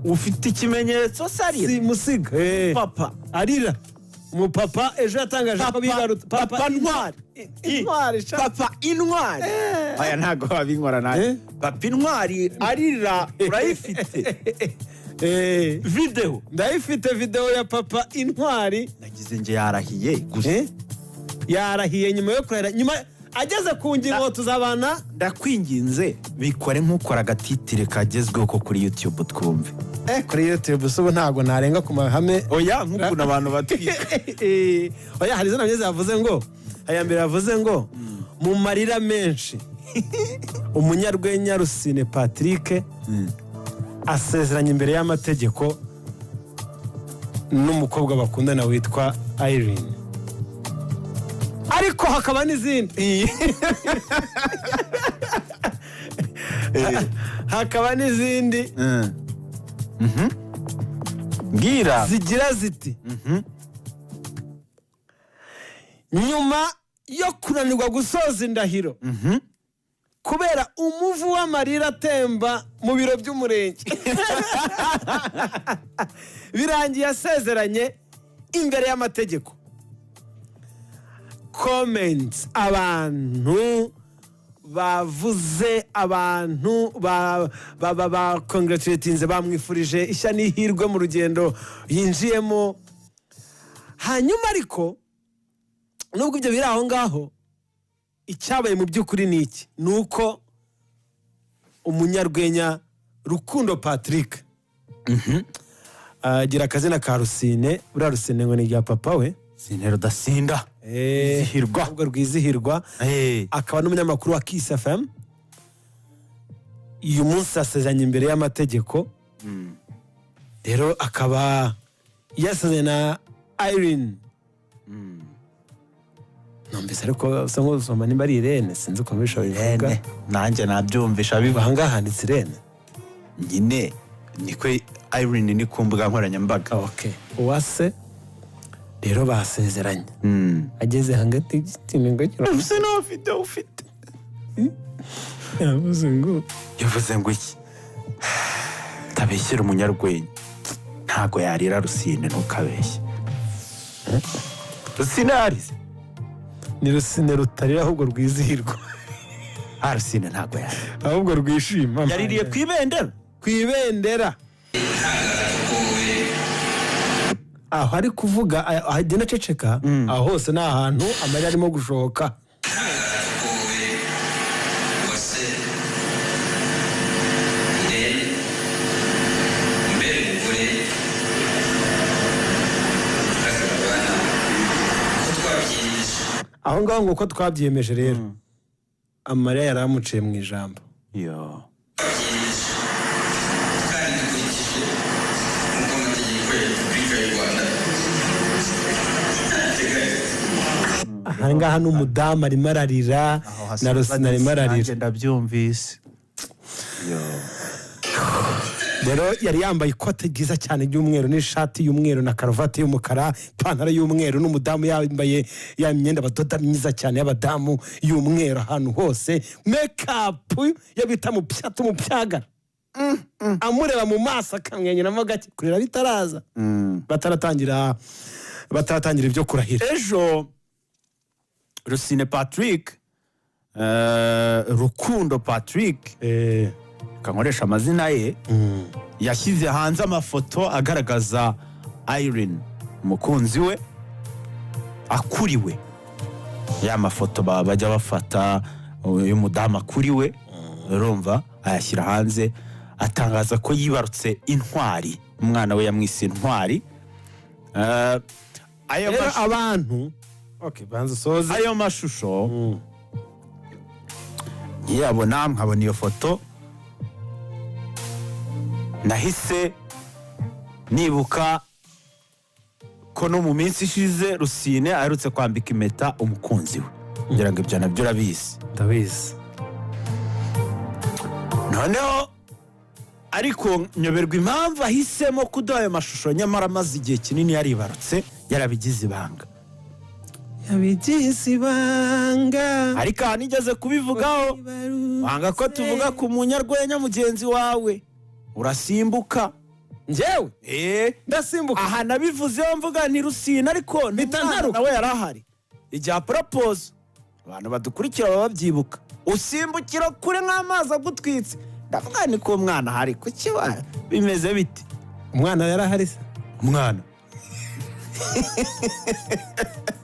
Ufite ikimenyetso se arira? Simusiga. Papa Arira, umupapa ejo yatangaje ko bibarutse. Papa Ntwari. Intwari sha. Papa Intwari, aya ntabwo wabinkora nawe. Papa Intwari arira, urayifite? Videwo? Ndayifite, videwo ya Papa Intwari. Nagize nge yarahiye gusa. Yarahiye nyuma yo kurahira, nyuma ageze ku ngingo tuzabana. Ndakwinginze, bikore nk'ukora agatitire kagezweho ko kuri YouTube, twumve. Kuri YouTube se ubu ntabwo narenga ku mahame. Oya, nk'ukuntu abantu batwika. Oya, hari izina ryiza yavuze ngo, aya mbere yavuze ngo: "Mu marira menshi, umunyarwenya Rusine Patrick asezeranye imbere y'amategeko n'umukobwa bakundana witwa Irene." Ariko hakaba n'izindi, hakaba n'izindi Mbwira. zigira ziti: "Nyuma yo kunanirwa gusoza indahiro kubera umuvu w'amarira atemba mu biro by'umurenge, birangiye asezeranye imbere y'amategeko." Comments, abantu bavuze, abantu ba congratulatinze, bamwifurije ishya n'ihirwe mu rugendo yinjiyemo. Hanyuma ariko nubwo ibyo biri aho ngaho, icyabaye mu by'ukuri ni iki? Ni uko umunyarwenya Rukundo Patrick, agira akazina ka Rusine. Buriya Rusine ngo ni irya papa we. Sine Rudasinda. Rwizihirwa. Ahubwo Rwizihirwa. Akaba n'umunyamakuru wa Kiss FM. Uyu munsi asezeranye imbere y'amategeko. Rero akaba yasezeranye na Irene. Numvise ariko usa nk'usoma nimba ari Irene, sinzi ukuntu bishoboye bivuga. Irene, nanjye nabyumvisha biba. Aha ngaha handitse Irene. Nyine niko Irene ni ku mbuga nkoranyambaga. Okay, Uwase rero basezeranye, ageze hagati y'ikintu ngo Usa nawe ufite ufite. Yavuze ngo Yavuze ngo iki? Tabeshyira umunyarwenya, ntago yarira. Rusine, ntukabeshye, Rusine yarize. Ni Rusine rutarira, ahubwo rwizihirwa. Ah, Rusine ntago yarira. Ahubwo rwishima. Yaririye ku ibendera. Ku ibendera aho ari kuvuga, aho agenda aceceka, aho hose ni ahantu amarira arimo gushoka. Uwase Irene, mbere umugore tukazabana uko twabyiyemeje. Aho ngaho ngo uko twabyiyemeje, rero amarira yari amuciye mu ijambo. Yo. Twabyiyemeje kandi dukurikije nk'uko amategeko ya Repubulika y'u Rwanda ateganya. Aha ngaha n'umudamu arimo ararira, na Rusine arimo ararira. Nanjye ndabyumvise. Yo. Rero yari yambaye ikote ryiza cyane ry'umweru n'ishati y'umweru na karuvati y'umukara, ipantaro y'umweru, n'umudamu yambaye ya myenda badoda myiza cyane y'abadamu y'umweru, ahantu hose makeup yo bita mupyatu mupyagara, amureba mu maso akamwenyuramo gake, kurira bitaraza, bataratangira ibyo kurahira. Ejo Rusine Patrick, Rukundo Patrick, kankoresha amazina ye, yashyize hanze amafoto agaragaza Irene umukunzi we akuriwe, ya mafoto bajya bafata y'umudamu akuriwe, urumva, ayashyira hanze, atangaza ko yibarutse Intwari, umwana we yamwise Intwari. Ayo Rero abantu, okay, banza usoze. Ayo mashusho nkiyabona, nkabona iyo foto, nahise nibuka ko no mu minsi ishize Rusine aherutse kwambika impeta umukunzi we. Ngira ngo ibyo nabyo urabizi. Ndabizi. Noneho ariko nyoberwa impamvu ahisemo kuduha ayo mashusho, nyamara amaze igihe kinini yaribarutse, yarabigize ibanga. Yabigize ibanga. Ariko aha nigeze kubivugaho, wanga ko tuvuga ku munyarwenya mugenzi wawe, urasimbuka. Njyewe ndasimbuka. Aha nabivuzeho mvuga nti Rusine, ariko Mpita n'umwana ntaruka. nawe yari ahari igihe propose. Abantu badukurikira baba babyibuka, usimbukira kure nk'amazi agutwitse. Ndavuga ni ko umwana ahari, kuki bimeze bite? Umwana yari ahari se? Umwana.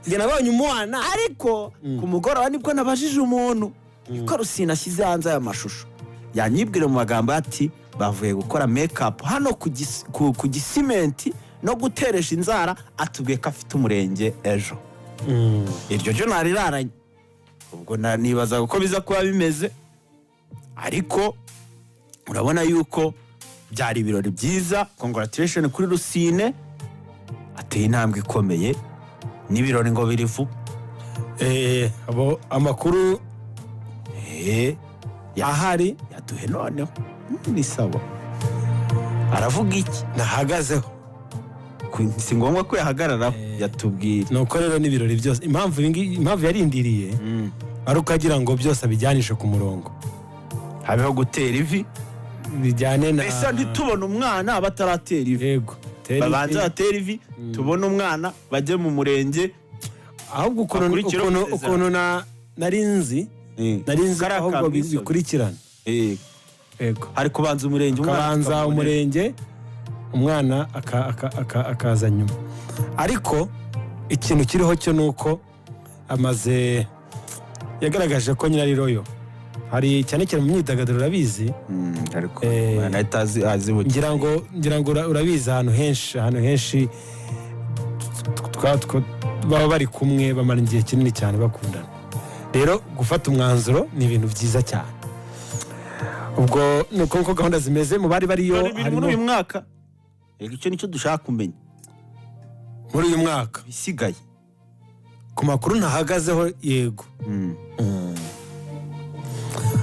Njye nabonye umwana. Ariko ku mugoroba nibwo nabajije umuntu ko Rusine ashyize hanze aya mashusho, yanyibwira mu magambo ati bavuye gukora make-up hano ku Gisimenti no guteresha inzara, atubwiye ko afite umurenge ejo. Iryo ryo nariraranye, ubwo nibazaga uko biza kuba bimeze, ariko urabona yuko byari ibirori byiza. Congratulation kuri Rusine, ateye intambwe ikomeye n'ibirori ngo biri vuba. Abo amakuru ahari yaduhe noneho. Ni sawa, aravuga iki? Nahagazeho. Si ngombwa ko yahagararaho, yatubwira. Ni uko rero n'ibirori byose, impamvu impamvu yarindiriye ari uko agira ngo byose abijyanishe ku murongo. Habeho gutera ivi. Bijyane na Mbese ntitubone umwana bataratera ivi? Yego, tera ivi. Babanze batere ivi, tubone umwana, bajye mu murenge. Ahubwo ukuntu Hakurikiraho ukuntu gusezerana. ukuntu na nari nzi Kariya ahubwo ka bikurikirana. Yego. Hari kubanza umurenge, umwana Akabanza tukamubonera. umurenge, umwana akaza nyuma. Ariko ikintu kiriho cyo ni uko amaze yagaragaje ko nyine ari loyal, hari cyane cyane mu myidagaduro, urabizi. Ariko umwana ahita azi Ngira ngo urabizi, ahantu henshi baba bari kumwe, bamara igihe kinini cyane bakundana. Rero gufata umwanzuro ni ibintu byiza cyane. Ubwo ni uko nguko gahunda zimeze mu bari bariyo. Biri muri Harimo uyu mwaka. Reka icyo nicyo dushaka kumenya. Muri uyu mwaka. Ibisigaye. Ku makuru ntahagazeho, yego.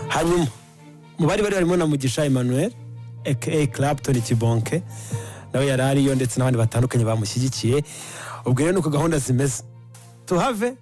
Hanyuma mu bari bari harimo na Mugisha Emmanuel aka Clapton Kibonke, nawe yari ariyo, ndetse n'abandi batandukanye bamushyigikiye. Ubwo rero nuko gahunda zimeze, tuhave.